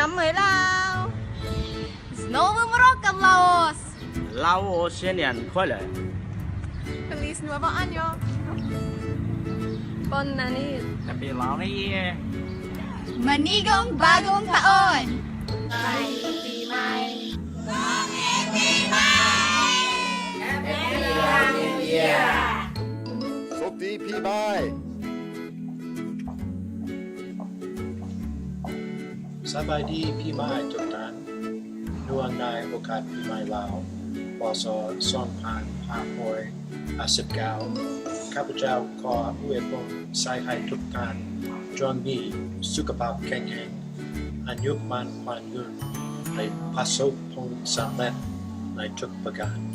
Kamay Lao! Z Nowym Rokam, Laos! Lao Senian Khole! Feliz Nuevo Año! Bon Anit! Happy Lao New Year! Manigong Bagong Taon! Happy New Year! ໂຊກດີປີໃໝ່. ສະບາຍດີປີໃໝ່ທຸກທ່ານ. ເນື່ອງໃນໂອກາດປີໃໝ່ລາວ ພ.ສ. ສອງພັນຫ້າຮ້ອຍຫ້າສິບເກົ້າ ຂ້າພະເຈົ້າຂໍອວຍພົນໃຫ້ທຸກທ່ານຈົ່ງມີສຸຂະພາບແຂງແຮງ, ອາຍຸໝັ້ນຂວັນຍືນ ແລະ ປະສົບຜົນສຳເລັດໃນທຸກປະການ.